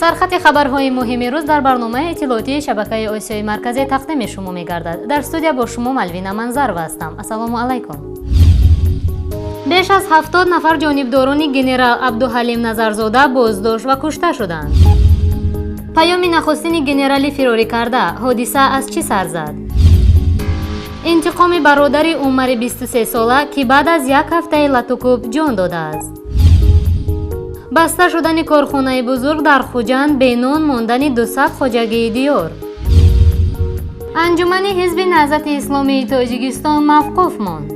Сархати хабарҳои муҳими рӯз дар барномаи иттилоотии шабакаи Осиёи Марказӣ тақдими шумо мегардад. Дар студия бо шумо Малвина Манзарова ҳастам. Ассалому алайкум. Беш аз 70 нафар ҷонибдорони генерал Абдуҳалим Назарзода боздошт ва кушта шуданд. Паёми нахустини генерали фирорӣ карда, ҳодиса аз чӣ сар зад? Интиқоми бародари Умари 23-сола, ки баъд аз як ҳафтаи латукӯб ҷон додааст. Баста шудани корхонаи бузург дар Хуҷанд, бенон мондани 200 хоҷагии диёр. Анҷумани ҳизби Наҳзати Исломии Тоҷикистон мавқуф монд.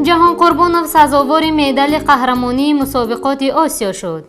Ҷаҳон Қурбонов сазовори медали қаҳрамонии мусобиқоти Осиё шуд.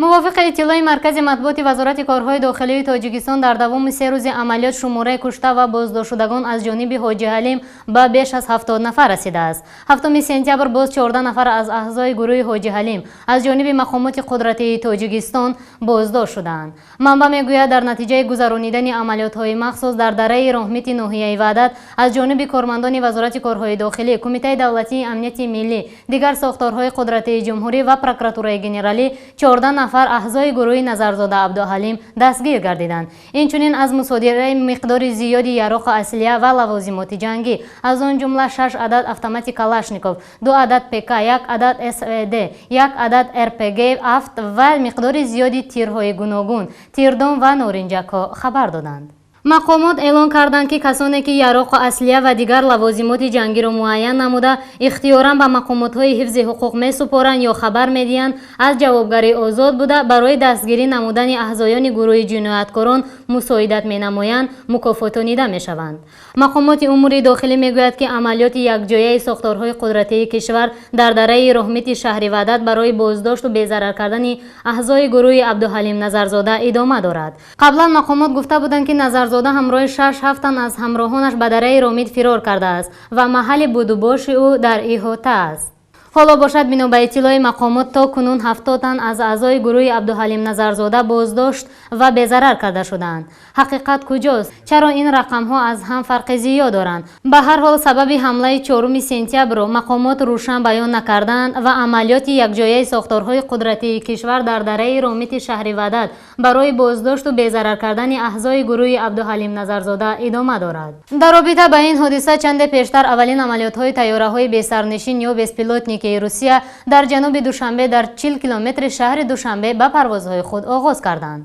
Мувофиқи иттилои Маркази матбуоти Вазорати корҳои дохилии Тоҷикистон, дар давоми 3 рӯзи амалиёт шумораи кушта ва боздоштшудагон аз ҷониби Ҳоҷи Ҳалим ба беш аз 70 нафар расидааст. 7 сентябр боз 14 нафар аз аъзои гурӯҳи Ҳоҷи Ҳалим аз ҷониби мақомоти қудратии Тоҷикистон боздошт шуданд. Манбаъ мегӯяд, дар натиҷаи гузаронидани амалиётҳои махсус дар дараи Роҳмити ноҳияи Ваҳдат аз ҷониби кормандони Вазорати корҳои дохилӣ, Кумитаи давлатии амнияти миллӣ, дигар сохторҳои қудратии ҷумҳурӣ ва прокуратураи генералӣ 14 нафар аъзои гурӯҳи Назарзода Абдуҳалим дастгир гардиданд. Инчунин аз мусодираи миқдори зиёди яроқу аслиҳа ва лавозимоти ҷангӣ, аз он ҷумла 6 адад автомати Калашников, 2 адад ПК, 1 адад СВД, 1 адад РПГ 7 ва миқдори зиёди тирҳои гуногун, тирдон ва норинҷакҳо хабар доданд. Мақомот эълон карданд, ки касоне ки яроқу аслиҳа ва дигар лавозимоти ҷангиро муайян намуда, ихтиёран ба мақомотҳои ҳифзи ҳуқуқ месупоранд ё хабар медиҳанд, аз ҷавобгарӣ озод буда, барои дастгирӣ намудани аъзоёни гурӯҳи ҷинояткорон мусоидат менамоянд, мукофотонида мешаванд. Мақомоти умури дохилӣ мегӯяд, ки амалиёти якҷояи сохторҳои қудратии кишвар дар дараи Роҳмити шаҳри Ваҳдат барои боздошту безарар кардани аъзои гурӯҳи Абдуҳалим Назарзода идома дорад. Қаблан мақомот гуфта буданд, ки Назарзода ҳамроҳи 6-7 тан аз ҳамроҳонаш ба дараи Ромит фирор кардааст ва маҳалли будубоши ӯ дар иҳота аст. Ҳоло бошад, бино ба иттилои мақомот, то кунун 70 тан аз аъзои гурӯҳи Абдуҳалим Назарзода боздошт ва безарар карда шудаанд. Ҳақиқат куҷост? Чаро ин рақамҳо аз ҳам фарқи зиёд доранд? Ба ҳар ҳол, сабаби ҳамлаи 4 сентябрро мақомот рӯшан баён накарданд ва амалиёти якҷояи сохторҳои қудратии кишвар дар дараи Ромити шаҳри Ваҳдат барои боздошту безарар кардани аъзои гурӯҳи Абдуҳалим Назарзода идома дорад. Дар робита ба ин ҳодиса, чанде пештар аввалин амалиётҳои тайёраҳои бесарнишин ё беспилотники Русия дар ҷануби Душанбе, дар 40 километри шаҳри Душанбе, ба парвозҳои худ оғоз карданд.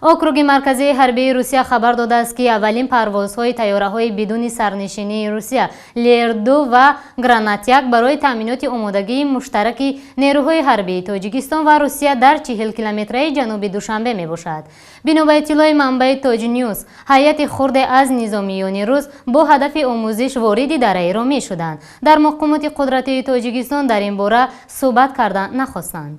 Округи марказии ҳарбии Русия хабар додааст, ки аввалин парвозҳои тайёраҳои бидуни сарнишинии Русия Лер-2 ва Гранат-1 барои таъминоти омодагии муштараки нерӯҳои ҳарбии Тоҷикистон ва Русия дар 40 километраи ҷануби Душанбе мебошад. Бино ба иттилои манбаи Тоҷнюс, ҳайати хурде аз низомиёни рус бо ҳадафи омӯзиш вориди дараи Ромит шуданд. Дар мақомоти қудратии Тоҷикистон дар ин бора суҳбат карда нахостанд.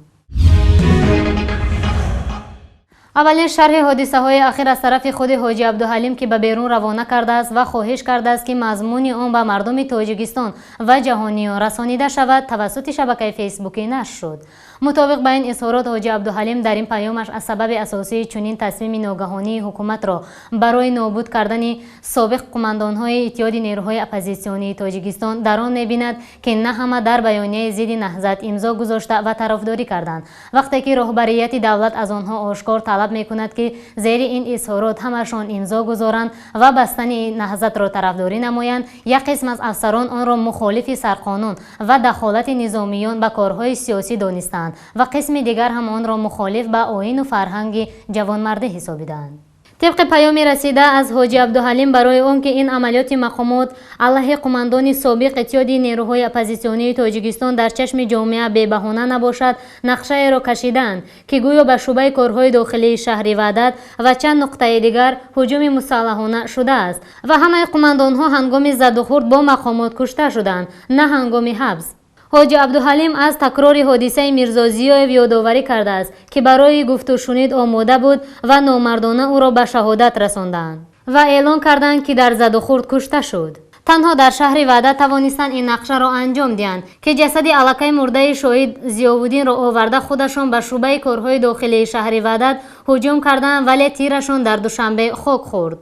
Аввалин шарҳи ҳодисаҳои ахир аз тарафи худи Ҳоҷи Абдуҳалим, ки ба берун равона кардааст ва хоҳиш кардааст, ки мазмуни он ба мардуми Тоҷикистон ва ҷаҳониён расонида шавад, тавассути шабакаи Фейсбукӣ нашр шуд. Мутобиқ ба ин изҳорот, Ҳоҷи Абдуҳалим дар ин паёмаш аз сабаби асосии чунин тасмими ногаҳонии ҳукуматро барои нобуд кардани собиқ қумандонҳои Иттиҳоди нерӯҳои оппозитсионии Тоҷикистон дар он мебинад, ки на ҳама дар баёнияи зидди наҳзат имзо гузошта ва тарафдорӣ карданд, вақте ки роҳбарияти давлат аз онҳо ошкор талаб мекунад, ки зери ин изҳорот ҳамашон имзо гузоранд ва бастани наҳзатро тарафдорӣ намоянд. Як қисм аз афсарон онро мухолифи сарқонун ва дахолати низомиён ба корҳои сиёсӣ донистаанд ва қисми дигар ҳам онро мухолиф ба оину фарҳанги ҷавонмардӣ ҳисобидаанд. Тибқи паёми расида аз Ҳоҷи Абдуҳалим, барои он ки ин амалиёти мақомот алайҳи қумандони собиқ Иттиҳоди нерӯҳои оппозитсионии Тоҷикистон дар чашми ҷомеа бебаҳона набошад, нақшаеро кашидаанд, ки гӯё ба шӯъбаи корҳои дохилии шаҳри Ваҳдат ва чанд нуқтаи дигар ҳуҷуми мусаллаҳона шудааст ва ҳамаи қумандонҳо ҳангоми задухӯрд бо мақомот кушта шуданд, на ҳангоми ҳабс. Ҳоҷи Абдуҳалим аз такрори ҳодисаи Мирзозиёев ёдоварӣ кардааст, ки барои гуфтушунид омода буд ва номардона ӯро ба шаҳодат расонданд ва эълон карданд, ки дар задухӯрд кушта шуд. Танҳо дар шаҳри Ваҳдат тавонистанд ин нақшаро анҷом диҳанд, ки ҷасади аллакай мурдаи шоҳид Зиёвуддинро оварда, худашон ба шӯъбаи корҳои дохилии шаҳри Ваҳдат ҳуҷум карданд, вале тирашон дар Душанбе хок хӯрд.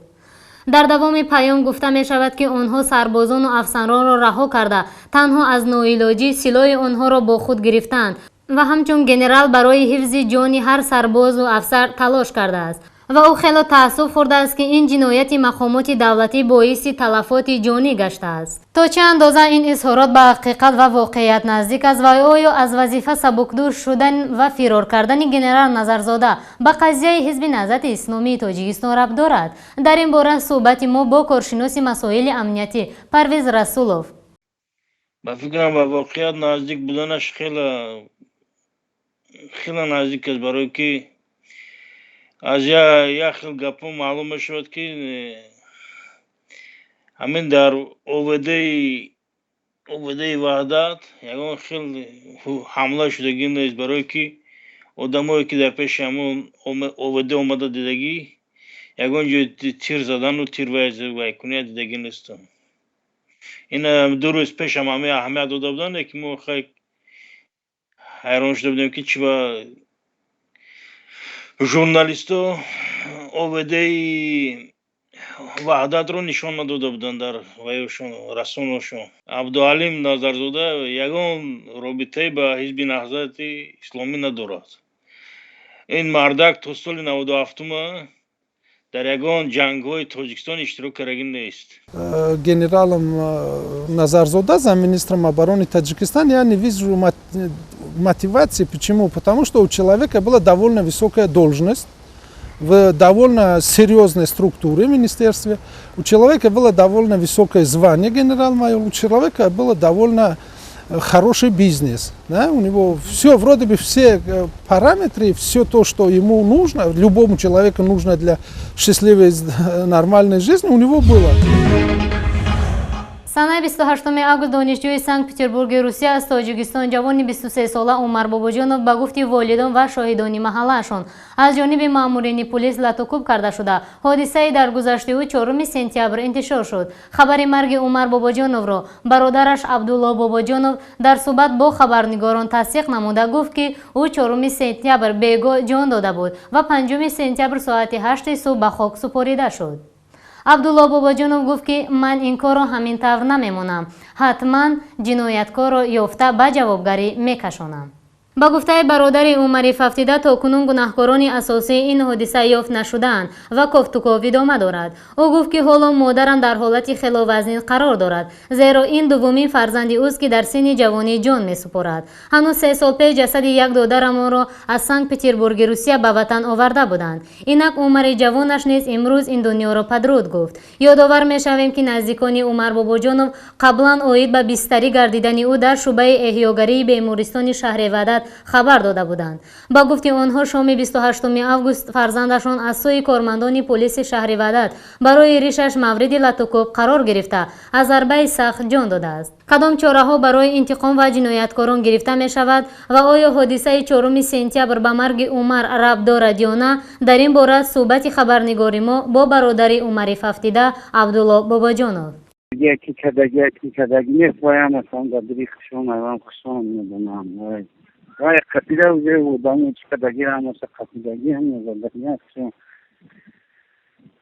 Дар давоми паём гуфта мешавад, ки онҳо сарбозону афсаронро раҳо карда, танҳо аз ноилоҷӣ силоҳи онҳоро бо худ гирифтаанд. Ва ҳамчун генерал барои ҳифзи ҷони ҳар сарбозу афсар талош кардааст ва ӯ хело таассуф хӯрдааст, ки ин ҷинояти мақомоти давлатӣ боиси талафоти ҷонӣ гаштааст. То чӣ андоза ин изҳорот ба ҳақиқат ва воқеият наздик аст ва оё аз вазифа сабукдӯш шудан ва фирор кардани генерал Назарзода ба қазияи Ҳизби Наҳзати Исломии Тоҷикистон рабт дорад? Дар ин бора суҳбати мо бо коршиноси масоили амниятӣ Парвиз Расулов. Ба фикрам, ба воқеият наздик буданаш хеле хеле наздик аст, барое ки аз як хел гапҳо маълум мешавад, ки ҳамин дар ОВДи Ваҳдат ягон хел ҳамла шудагӣ нест, барое ки одамое ки дар пеши ҳамон ОВД омада дидагӣ, ягон ҷой тир задану тир вайкуния дидагӣ нестам. Ин 2 рӯз пешам ҳамин аҳамият дода буданд, ки мо хай ҳайрон шуда будем, ки чӣ ба журналистҳо ОВДи Ваҳдатро нишон надода буданд дар ваёшон, расонаошон. Абдуҳалим Назарзода ягон робитае ба Ҳизби Наҳзати Исломӣ надорад. Ин мардак то соли 97-ума дар ягон ҷангҳои Тоҷикистон иштирок кардагӣ нест. Генералом Назарзода, замминистром обороны Таджикистана, я не вижу мотивации. Почему? Потому что у человека была довольно высокая должность в довольно серьезной структуре в министерстве. У человека было довольно высокое звание генерал-майор, у человека было довольно хороший бизнес. Да? У него все, вроде бы все параметры, все то, что ему нужно, любому человеку нужно для счастливой, нормальной жизни, у него было. Санаи 28 август донишҷӯи Санкт Петербурги Русия аз Тоҷикистон, ҷавони 23-сола Умар Бобоҷонов ба гуфти волидон ва шоҳидони маҳаллаашон аз ҷониби маъмурини пулис латукӯб карда шуда. Ҳодисаи даргузашти ӯ 4 сентябр интишор шуд. Хабари марги Умар Бобоҷоновро бародараш Абдулло Бобоҷонов дар суҳбат бо хабарнигорон тасдиқ намуда, гуфт, ки ӯ 4 сентябр бегоҳ ҷон дода буд ва 5 сентябр соати 8 субҳ ба хок супорида шуд. Абдулло Бобоҷонов гуфт, ки ман ин корро ҳамин тавр намемонам, ҳатман ҷинояткорро ёфта, ба ҷавобгарӣ мекашонам. Ба гуфтаи бародари Умари фавтида, то кунун гунаҳкорони асосии ин ҳодиса ёфт нашудаанд ва кофтуков идома дорад. Ӯ гуфт, ки ҳоло модарам дар ҳолати хело вазнин қарор дорад, зеро ин дуввумин фарзанди ӯст, ки дар синни ҷавонӣ ҷон месупорад. Ҳанӯз 3 сол пеш ҷасади як додарамонро аз Санкт Петербурги Русия ба ватан оварда буданд. Инак Умари ҷавонаш низ имрӯз ин дунёро падруд гуфт. Ёдовар мешавем, ки наздикони Умар Бобоҷонов қаблан оид ба бистарӣ гардидани ӯ дар шӯъбаи эҳёгарии бемористони шаҳри Ваҳдат хабар дода буданд. Ба гуфти онҳо, шоми 28 август фарзандашон аз сӯи кормандони полиси шаҳри Ваҳдат барои ришаш мавриди латукӯб қарор гирифта, аз зарбаи сахт ҷон додааст. Кадом чораҳо барои интиқом ва ҷинояткорон гирифта мешавад ва оё ҳодисаи 4 сентябр ба марги Умар рабт дорад ё на? Дар ин бора суҳбати хабарнигори мо бо бародари Умари фавтида Абдулло Бобоҷонов. Яки кадаги, яки кадаги нест. Вай ҳамасан дар хушон, айван хушон медонам. Вай қапида уже одамо чи кадаги, ҳамаса қапидаги, ҳама задаги хушон.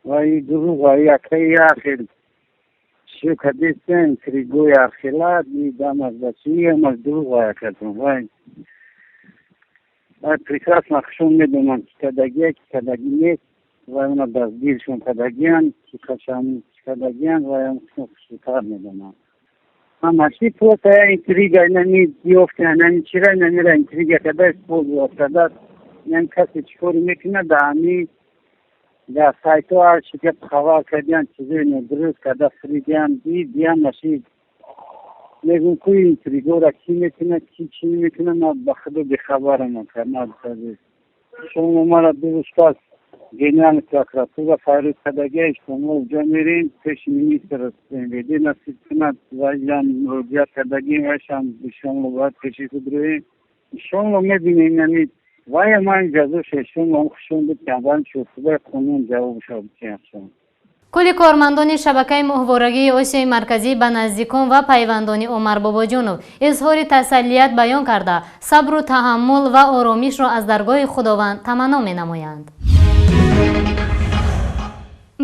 Вай дурӯғ, вай якаи яхел чӣ кадистен тригои архела дидам аз бачи, ҳамаш дурӯғ. Вай акадум, вай прекрасно хушон медонам, ки кадагия, ки кадаги нест. Вай она дастгиршон кадагиян, ки хашам кадагиян, вай хушутар медонам. Ҳамаши просто интрига инами ёфта, инами чира, инамира интрига када, использовать када. Инами касе чӣ коре мекунад, да ҳами дар сайтҳо ҳарчи гап хабар кардиян, чизои нодуруст када фиридиян, диям маши мегӯм, ку интригора кӣ мекунад, кӣ чӣ мекунад, ман ба худо бехабарам. Шумо мара 2 рӯз пас генеральный прокуратура файрӯз кардагия, мо уҷа мерем пеши министр МВД, насиб кунад, вайам муроҷиат кардагим, вайшам иншоалло бояд пеши худ роем, иншоалло мебинем. Яъни вая ман ҷазоша иншоалло хушон буд, ки аввал чорчӯбаи қонун ҷавобша битиҳам. Кулли кормандони шабакаи моҳворагии Осиёи Марказӣ ба наздикон ва пайвандони Умар Бобоҷонов изҳори тасаллият баён карда, сабру таҳаммул ва оромишро аз даргоҳи Худованд таманно менамоянд.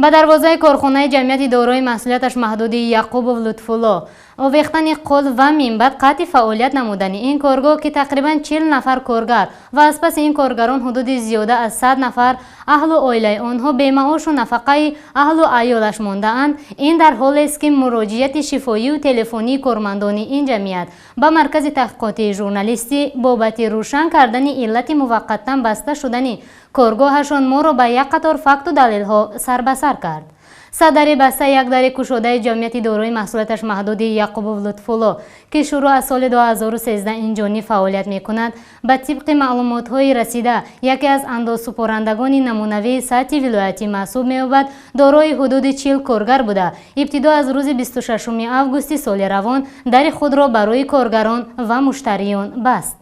Ба дарвозаи корхонаи ҷамъияти дорои масъулияташ маҳдуди Яқубов Лутфулло Овехтани қул ва минбаъд қатъи фаъолият намудани ин коргоҳ, ки тақрибан 40 нафар коргар ва аз паси ин коргарон ҳудуди зиёда аз 100 нафар аҳлу оилаи онҳо бемаошу нафақаи аҳлу аёлаш мондаанд. Ин дар ҳолест, ки муроҷиати шифоию телефонии кормандони ин ҷамъият ба Маркази таҳқиқотии журналистӣ бобати рӯшан кардани иллати муваққатан баста шудани коргоҳашон моро ба як қатор факту далелҳо сарбасар кард. Садари баста як дари кушодаи ҷамъияти дорои маҳсулоташ маҳдуди Яқубов Лутфулло, ки шурӯъ аз соли 2013 инҷониб фаъолият мекунад, ба тибқи маълумотҳои расида яке аз андозсупорандагони намунавии сатҳи вилоятӣ маҳсуб меёбад, дорои ҳудуди 40 коргар буда, ибтидо аз рӯзи 26 августи соли равон дари худро барои коргарон ва муштариён баст.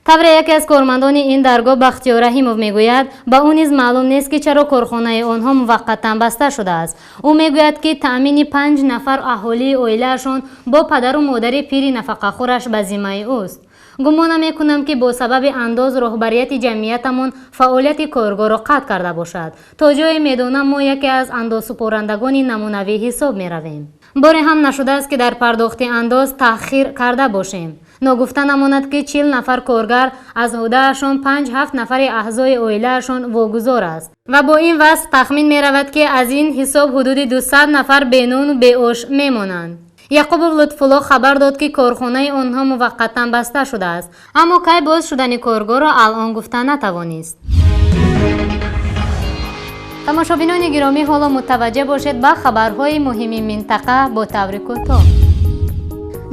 Тавре яке аз кормандони ин даргоҳ Бахтиёр Раҳимов мегӯяд, ба ӯ низ маълум нест, ки чаро корхонаи онҳо муваққатан баста шудааст. Ӯ мегӯяд, ки таъмини панҷ нафар аҳолии оилаашон бо падару модари пири нафақахӯраш ба зиммаи ӯст. Гумон намекунам, ки бо сабаби андоз роҳбарияти ҷамъиятамон фаъолияти коргоҳро қатъ карда бошад. То ҷое медонам, мо яке аз андозсупорандагони намунавӣ ҳисоб меравем. Боре ҳам нашудааст, ки дар пардохти андоз таъхир карда бошем. Ногуфта намонад, ки 40 нафар коргар аз ӯҳдаашон 5-7 нафари аъзои оилаашон вогузор аст ва бо ин васф тахмин меравад, ки аз ин ҳисоб ҳудуди 200 нафар бенону беош мемонанд. Яқубов Лутфулло хабар дод, ки корхонаи онҳо муваққатан баста шудааст, аммо кай боз шудани коргоҳро алон гуфта натавонист. Тамошобинони гиромӣ, ҳоло мутаваҷҷеҳ бошед ба хабарҳои муҳими минтақа бо таври кӯтоҳ.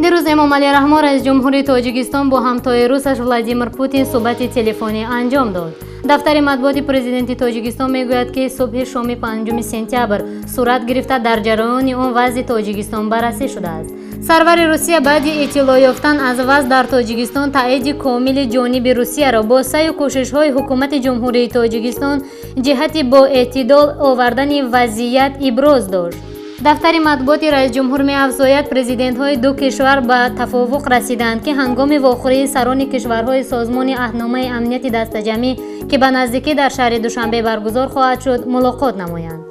Дирӯз Эмомалӣ Раҳмон, раиси ҷумҳури Тоҷикистон, бо ҳамтои русаш Владимир Путин суҳбати телефонӣ анҷом дод. Дафтари матбуоти президенти Тоҷикистон мегӯяд, ки субҳи шоми 5 сентябр сурат гирифта, дар ҷараёни он вазъи Тоҷикистон баррасӣ шудааст. Сарвари Русия баъди иттилоъ ёфтан аз вазъ дар Тоҷикистон таъиди комили ҷониби Русияро бо саъю кӯшишҳои ҳукумати Ҷумҳурии Тоҷикистон ҷиҳати бо эътидол овардани вазъият иброз дошт. Дафтари матбуоти раисҷумҳур меафзояд, президентҳои ду кишвар ба тафовуқ расиданд, ки ҳангоми вохӯрии сарони кишварҳои Созмони Аҳдномаи Амнияти Дастаҷамъӣ, ки ба наздикӣ дар шаҳри Душанбе баргузор хоҳад шуд, мулоқот намоянд.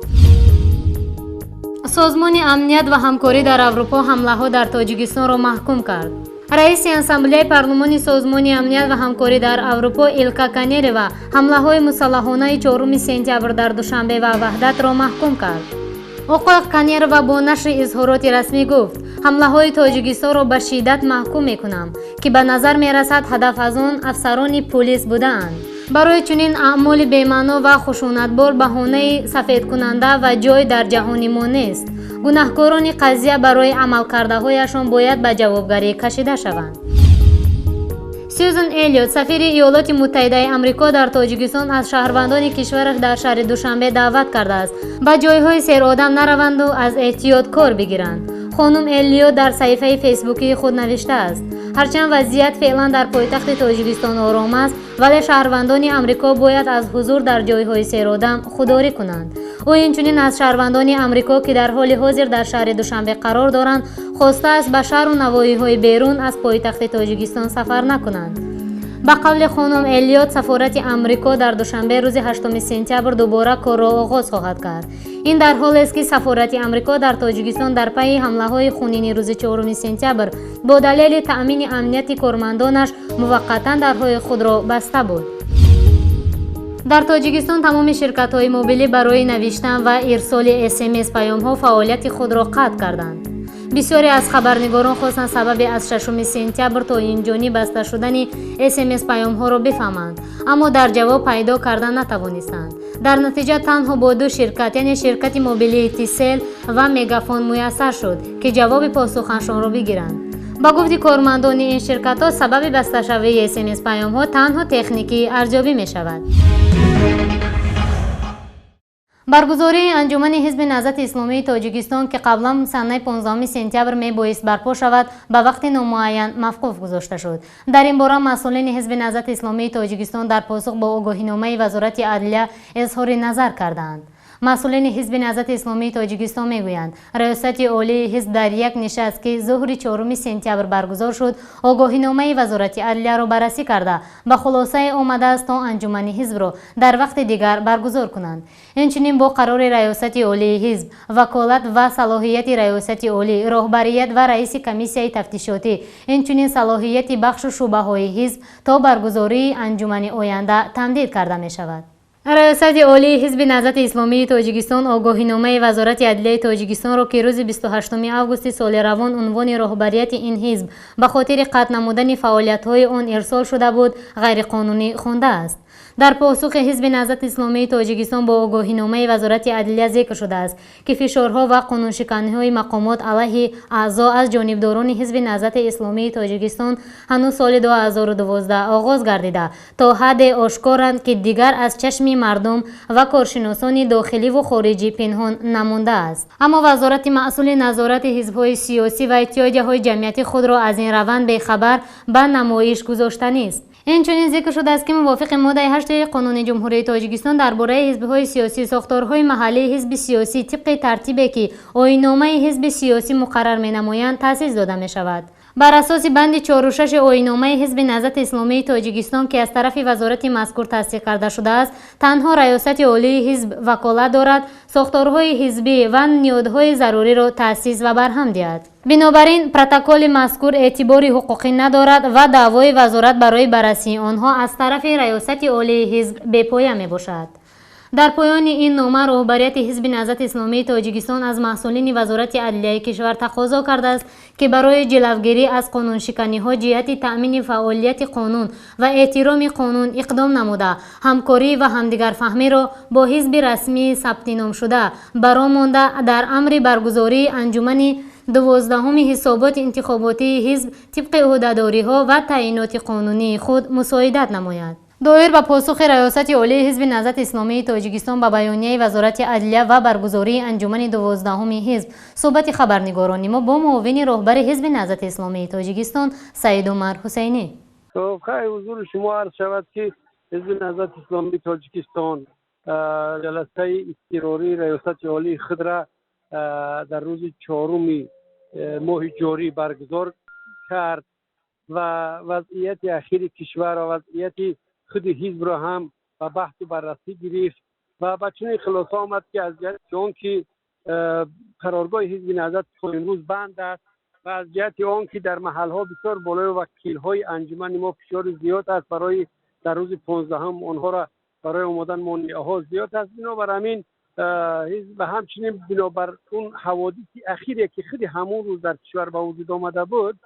Созмони Амният ва ҳамкорӣ дар Аврупо ҳамлаҳо дар Тоҷикистонро маҳкум кард. Раиси Ассамблеяи парлумони Созмони Амният ва ҳамкорӣ дар Аврупо Илка Канерева ҳамлаҳои мусаллаҳонаи 4 сентябр дар Душанбе ва Ваҳдатро маҳкум кард. Оқои Канерова бо нашри изҳороти расмӣ гуфт: «Ҳамлаҳои Тоҷикистонро ба шиддат маҳкум мекунам, ки ба назар мерасад, ҳадаф аз он афсарони пулис будаанд. Барои чунин аъмоли бемаъно ва хушунатбор баҳонаи сафедкунанда ва ҷой дар ҷаҳони мо нест. Гунаҳкорони қазия барои амалкардаҳояшон бояд ба ҷавобгарӣ кашида шаванд». Сюзан Эллиот, сафири Иёлоти Муттаҳидаи Амрико дар Тоҷикистон, аз шаҳрвандони кишвараш дар шаҳри Душанбе даъват кардааст, ба ҷойҳои серодам нараванду аз эҳтиёт кор бигиранд. Хонум Эллиот дар саҳифаи фейсбукии худ навиштааст: ҳарчанд вазъият феълан дар пойтахти Тоҷикистон ором аст, вале шаҳрвандони Амрико бояд аз ҳузур дар ҷойҳои серодам худдорӣ кунанд. Ӯ инчунин аз шаҳрвандони Амрико, ки дар ҳоли ҳозир дар шаҳри Душанбе қарор доранд, хостааст, ба шаҳру навоҳиҳои берун аз пойтахти Тоҷикистон сафар накунанд. Ба қавли хонум Эллиот, сафорати Амрико дар Душанбе рӯзи 8 сентябр дубора корро оғоз хоҳад кард. Ин дар ҳолест, ки сафорати Амрико дар Тоҷикистон дар пайи ҳамлаҳои хунини рӯзи 4 сентябр бо далели таъмини амнияти кормандонаш муваққатан дарҳои худро баста буд. Дар Тоҷикистон тамоми ширкатҳои мобилӣ барои навиштан ва ирсоли СМС паёмҳо фаъолияти худро қатъ карданд. Бисёре аз хабарнигорон хостанд сабаби аз 6 сентябр то инҷониб баста шудани СМС паёмҳоро бифаҳманд, аммо дар ҷавоб пайдо карда натавонистанд. Дар натиҷа танҳо бо ду ширкат, яъне ширкати мобилии Тисел ва Мегафон, муяссар шуд, ки ҷавоби посухашонро бигиранд. Ба гуфти кормандони ин ширкатҳо, сабаби басташавии СМС паёмҳо танҳо техникӣ арзёбӣ мешавад. Баргузории анҷумани Ҳизби Наҳзати Исломии Тоҷикистон, ки қаблан санаи 15 сентябр мебоист барпо шавад, ба вақти номуайян мавқуф гузошта шуд. Дар ин бора масъулини Ҳизби Наҳзати Исломии Тоҷикистон дар посух бо огоҳиномаи Вазорати адлия изҳори назар кардаанд. Масъулини Ҳизби Наҳзати Исломии Тоҷикистон мегӯянд, Раёсати Олии ҳизб дар як нишаст, ки зуҳри 4 сентябр баргузор шуд, огоҳиномаи Вазорати адлияро баррасӣ карда, ба хулосае омадааст, то анҷумани ҳизбро дар вақти дигар баргузор кунанд. Инчунин бо қарори Раёсати Олии ҳизб ваколат ва салоҳияти Раёсати Олӣ, роҳбарият ва раиси комиссияи тафтишотӣ, инчунин салоҳияти бахшу шӯъбаҳои ҳизб то баргузории анҷумани оянда тамдид карда мешавад. Раёсати Олии Ҳизби Наҳзати Исломии Тоҷикистон огоҳиномаи Вазорати адлияи Тоҷикистонро, ки рӯзи 28 августи соли равон унвони роҳбарияти ин ҳизб ба хотири қатъ намудани фаъолиятҳои он ирсол шуда буд, ғайриқонунӣ хондааст. Дар посухи Ҳизби Наҳзати Исломии Тоҷикистон бо огоҳиномаи Вазорати адлия зикр шудааст, ки фишорҳо ва қонуншиканиҳои мақомот алайҳи аъзо аз ҷонибдорони Ҳизби Наҳзати Исломии Тоҷикистон ҳанӯз соли 2012 оғоз гардида, то ҳадде ошкоранд, ки дигар аз чашми мардум ва коршиносони дохиливу хориҷӣ пинҳон намондааст. Аммо вазорати масъули назорати ҳизбҳои сиёсӣ ва иттиҳодияҳои ҷамъиятӣ худро аз ин раванд бехабар ба намоиш гузоштанист. Инчунин зикр шудааст, ки мувофиқи моддаи 8 Қонуни Ҷумҳурии Тоҷикистон дар бораи ҳизбҳои сиёсӣ, сохторҳои маҳаллии ҳизби сиёсӣ тибқи тартибе, ки оинномаи ҳизби сиёсӣ муқаррар менамоянд, таъсис дода мешавад. Бар асоси банди 46 оинномаи Ҳизби Наҳзати Исломии Тоҷикистон, ки аз тарафи вазорати мазкур тасдиқ карда шудааст, танҳо Раёсати Олии ҳизб ваколат дорад сохторҳои ҳизбӣ ва ниҳодҳои заруриро таъсис ва барҳам диҳад. Бинобар ин протоколи мазкур эътибори ҳуқуқӣ надорад ва даъвои вазорат барои баррасии онҳо аз тарафи Раёсати Олии ҳизб бепоя мебошад. Дар поёни ин нома роҳбарияти Ҳизби Наҳзати Исломии Тоҷикистон аз масъулини Вазорати адлияи кишвар тақозо кардааст, ки барои ҷилавгирӣ аз қонуншиканиҳо ҷиҳати таъмини фаъолияти қонун ва эҳтироми қонун иқдом намуда, ҳамкорӣ ва ҳамдигарфаҳмиро бо ҳизби расмии сабтиномшуда баро монда, дар амри баргузории анҷумани 12-уми ҳисоботи интихоботии ҳизб тибқи ӯҳдадориҳо ва таъиноти қонунии худ мусоидат намояд. Доир ба посухи Раёсати Олии Ҳизби Наҳзати Исломии Тоҷикистон ба баёнияи Вазорати адлия ва баргузории анҷумани 12-уми ҳизб суҳбати хабарнигорони мо бо муовини роҳбари Ҳизби Наҳзати Исломии Тоҷикистон Саидумар Ҳусайнӣ. Хай, ҳузури шумо арз шавад, ки Ҳизби Наҳзати Исломии Тоҷикистон ҷаласаи изтирории Раёсати Олии худра дар рӯзи 4-уми моҳи ҷорӣ баргузор кард ва вазъияти ахири кишвар ва вазъияти худи ҳизбро ҳам ба баҳсу баррасӣ гирифт ва ба чунин хулоса омад, ки аз ҷиҳати он ки қароргоҳи Ҳизби Наҳзат то имрӯз банд аст ва аз ҷиҳати он ки дар маҳалҳо бисёр болои вакилҳои анҷумани мо фишори зиёд аст, барои дар рӯзи 15-ум онҳоро барои омодан монеаҳо зиёд аст, бинобар ҳамин ва ҳамчунин бинобар он ҳаводиси ахире, ки худи ҳамон рӯз дар кишвар ба вуҷуд омада буд,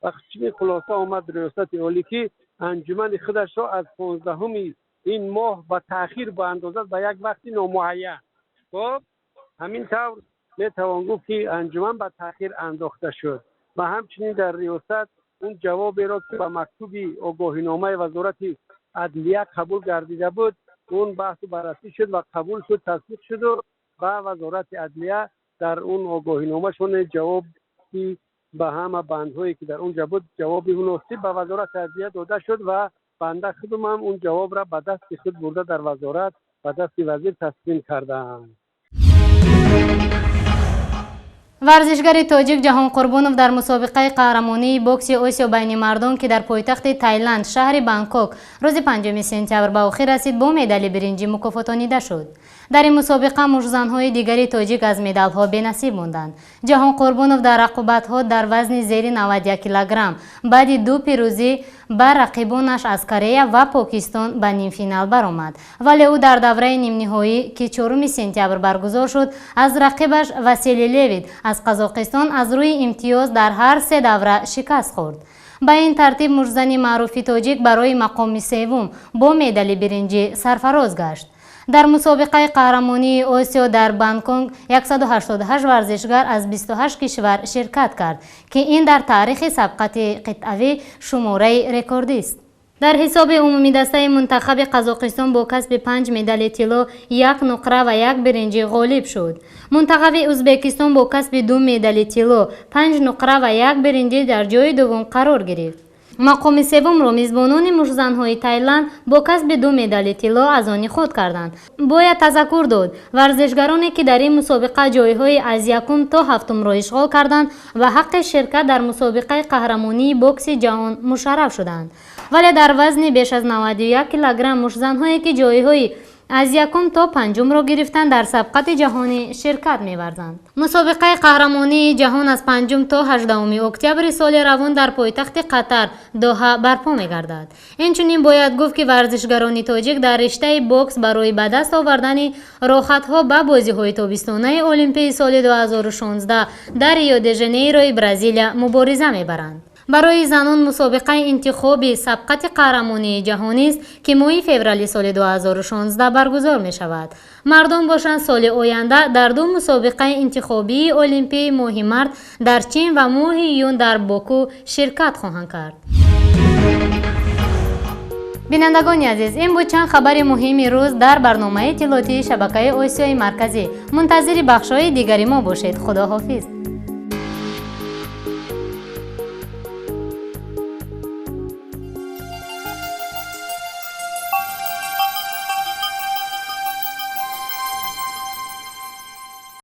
ва чунин хулоса омад Риёсати Олӣ, ки анҷумани худашро аз 15-уми ин моҳ ба таъхир боандозад ба як вақти номуайян. Хоб, ҳамин тавр метавон гуфт, ки анҷуман ба таъхир андохта шуд ва ҳамчунин дар риёсат он ҷавоберо, ки ба мактуби огоҳиномаи Вазорати адлия қабул гардида буд, он баҳсу баррасӣ шуд ва қабул шуд, тасдиқ шуду ба Вазорати адлия дар он огоҳиномашон ҷавоби ба ҳама бандҳое, ки дар он ҷо буд, ҷавоби муносиб ба Вазорати адлия дода шуд ва банда худум ҳам он ҷавобра ба дасти худ бурда, дар вазорат ба дасти вазир таслим кардаам. Варзишгари тоҷик Ҷаҳон Қурбонов дар мусобиқаи қаҳрамонии бокси Осиё байни мардон, ки дар пойтахти Тайланд, шаҳри Бангкок, рӯзи 5 сентябр ба охир расид, бо медали биринҷӣ мукофотонида шуд. Дар ин мусобиқа муштзанҳои дигари тоҷик аз медалҳо бенасиб монданд. Ҷаҳон Қурбонов дар рақобатҳо дар вазни зери 91 килограмм баъди ду пирӯзӣ ба рақибонаш аз Корея ва Покистон ба нимфинал баромад, вале ӯ дар давраи нимниҳоӣ, ки 4 сентябр баргузор шуд, аз рақибаш Василий Левит аз Қазоқистон аз рӯи имтиёз дар ҳар се давра шикаст хӯрд. Ба ин тартиб муштзани маъруфи тоҷик барои мақоми севум бо медали биринҷӣ сарфароз гашт. Дар мусобиқаи қаҳрамонии Осиё дар Бангконг 188 варзишгар аз 28 кишвар ширкат кард, ки ин дар таърихи сабқати қитъавӣ шумораи рекордист. Дар ҳисоби умумидастаи мунтахаби Қазоқистон бо касби панҷ медали тилло, як нуқра ва як биринҷӣ ғолиб шуд. Мунтахаби Ӯзбекистон бо касби ду медали тилло, панҷ нуқра ва як биринҷӣ дар ҷои дуввум қарор гирифт. Мақоми севумро мизбонони муштзанҳои Тайланд бо касби ду медали тилло аз они худ карданд. Бояд тазаккур дод, варзишгароне, ки дар ин мусобиқа ҷойҳои аз якум то ҳафтумро ишғол карданд, ба ҳаққи ширкат дар мусобиқаи қаҳрамонии бокси ҷаҳон мушарраф шуданд. Вале дар вазни беш аз 91 килограмм муштзанҳое, ки ҷойҳои аз якум то панҷумро гирифтанд, дар сабқати ҷаҳонӣ ширкат меварзанд. Мусобиқаи қаҳрамонии ҷаҳон аз 5 то 18 октябри соли равон дар пойтахти Қатар, Доҳа, барпо мегардад. Инчунин бояд гуфт, ки варзишгарони тоҷик дар риштаи бокс барои ба даст овардани роҳхатҳо ба бозиҳои тобистонаи Олимпии соли 2016 дар Рио де Жанейрои Бразилия мубориза мебаранд. Барои занон мусобиқаи интихоби сабқати қаҳрамонии ҷаҳонист, ки моҳи феврали соли 2016 баргузор мешавад. Мардон бошанд, соли оянда дар ду мусобиқаи интихобии Олимпӣ моҳи март дар Чин ва моҳи июн дар Боку ширкат хоҳанд кард. Бинандагони азиз, ин буд чанд хабари муҳими рӯз дар барномаи иттилоотии Шабакаи Осиёи Марказӣ. Мунтазири бахшҳои дигари мо бошед. Худоҳофиз.